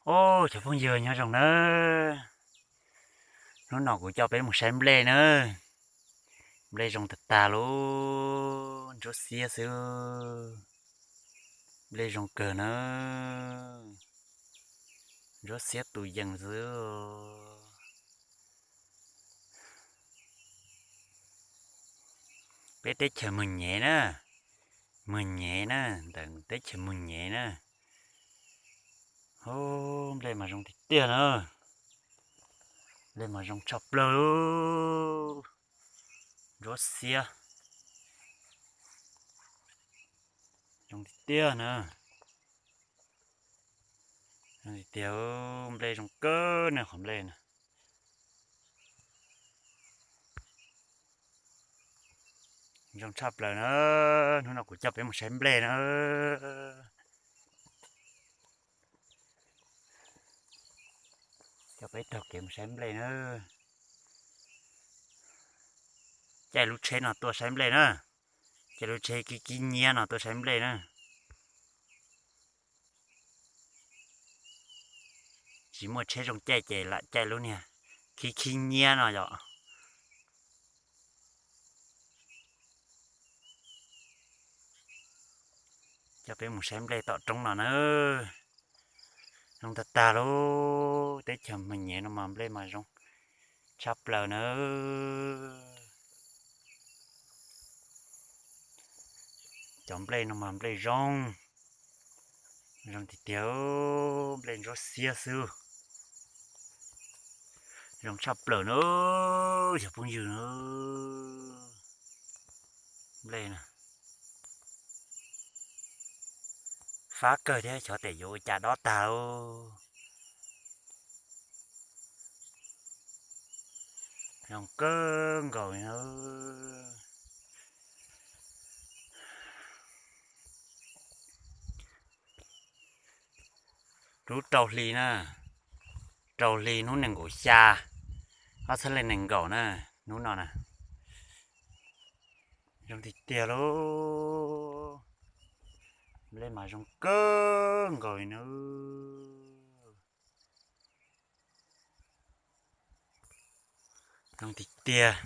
Os, cov phooj ywg nyob zoo nawb, hnub no kuv coj peb mus saib nplej nawb. Nplej zoo tag tag li, ntsuab xiab xwb. Nplej zoo kawg nawb, ntsuab xiab tus yees xwb. Peb teb chaws Moos Nyev na, Moos Nyev na, ntawm teb chaws Moos Nyev na. Nplej mas zoo tiag tiag na, nplej mas zoo tshaj plaws, ntsuab xiab, zoo tiag tiag na. Tiag, nplej zoo kawg na, qhov nplej na. Zoo tshaj plaws na, hnub no kuv coj peb mus saib nplej na. Coj peb taug kev mus saib nplej na. Caij lub tsheb no tuaj saib nplej na, caij lub tsheb kib kib nyiab no tuaj saib nplej na. Tsis muaj tsheb zoo caij ces lam caij lub niag khib khib nyiab no yom. Coj peb mus saib nplej tom roob no na. Zoo tag tag li, teb chaws Moos Nyev no mas nplej mas zoo tshaj plaws na. Cov nplej no mas nplej zoo, zoo tiag tiag, nplej ntsuab xiab xwb. Zoo tshaj plaws na, cov phooj ywg na. Nplej na, fab kawg thiab, xyov tes yuav ua cas dob tag. Zoo kawg nkaus li na. Lub rau hli na, rau hli hnub nees nkaum xya, ob txhiab leej nees nkaum na, hnub no na. Zoo tiag tiag li, nplej mas zoo kawg nkaus li na. Zoo tiag tiag.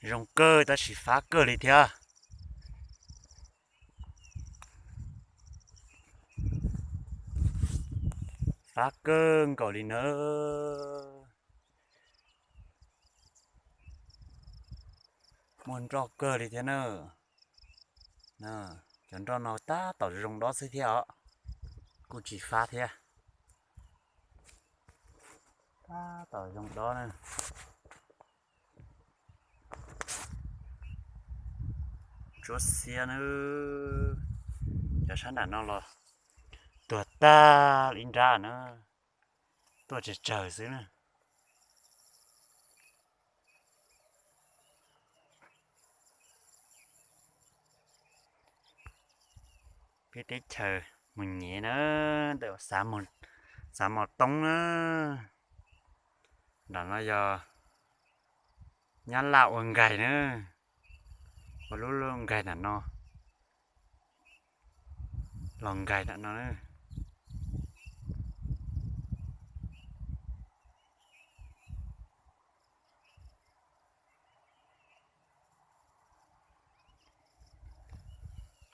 Zoo kawg tab sis fab kawg li thiab. Fab kawg nkaus li nawb. Muaj nroj kawg li thiab na. Cov nroj no tab tom zoo dob xwb thiab os. Kuj tsis fab thiab. Tab tom zoo dob na. Ntsuab xiab na. Cov sab nram no los tuag tag li nrab na. Tuaj tsawg tsawg xwb na. Peb teb chaws Moos Nyev na, ntawm Xav Mos Toob na. Nram no yog Nyab Laj ua nkais na, ua lub nkais nram no, los nkais nram no na.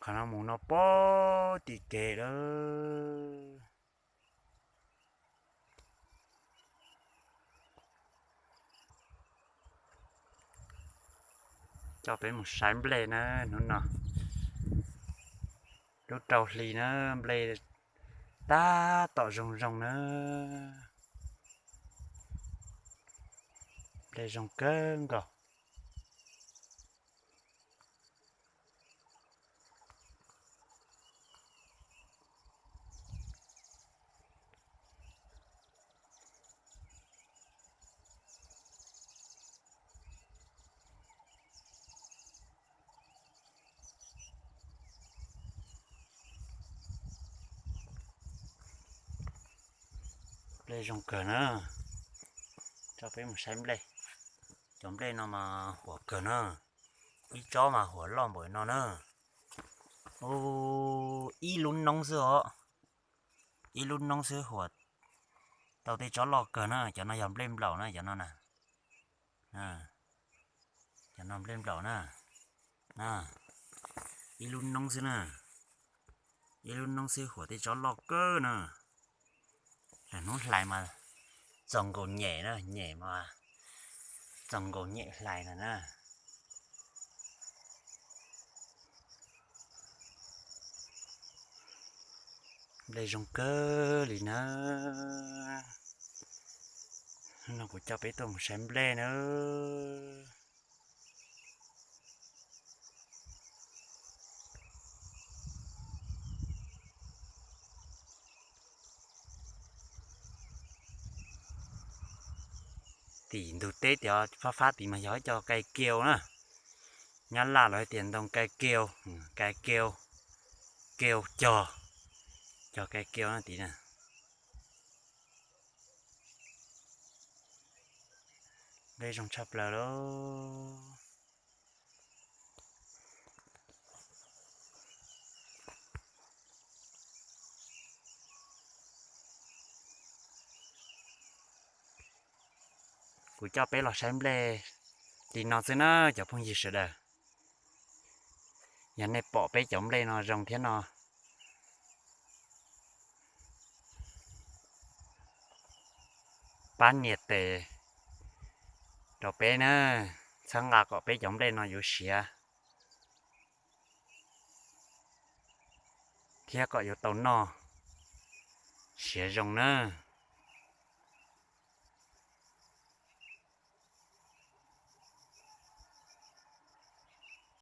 Qhov no mus no puag tim kev lawm. Coj peb mus saib nplej na hnub no. Lub rau hli na, nplej tab tom zoo zoo na. Nplej zoo kawg nkaus. Nplej zoo kawg na. Coj peb mus saib nplej. Cov nplej no mas huam kawg na. Ib tsob mas huam loj npaum no na. Ib lub noob xwb os, ib lub noob xwb huam tau tej tsob loj kawg na. Cov no yog nplej nplaum na, cov no na, cov no nplej nplaum na. Ib lub noob xwb na, ib lub noob xwb huam tej tsob loj kawg na. Hnub hlais mas txaus nkaus nyem na, nyem mas txaus nkaus nyem hlais no na. Nplej zoo kawg li na. No kuv coj peb tuaj mus saib nplej na. Tim ntug teb tias fab fab tid mas yog ib co kai kiu na. Nyab laj lawv tias ntoo kai kiu, kai kiu, kiu cog, cog kai kiu no tid na. Nplej zoo tshaj plaws lauj. Kuv coj peb los saib nplej li no xwb na cov phooj ywg sawv daws. Yog nej pom peb cov nplej no zoo thiab no, pab nias tes rau peb na, txhawb nqa kom peb cov nplej no yuav siav thiab kom yuav tau noj siav zoo na.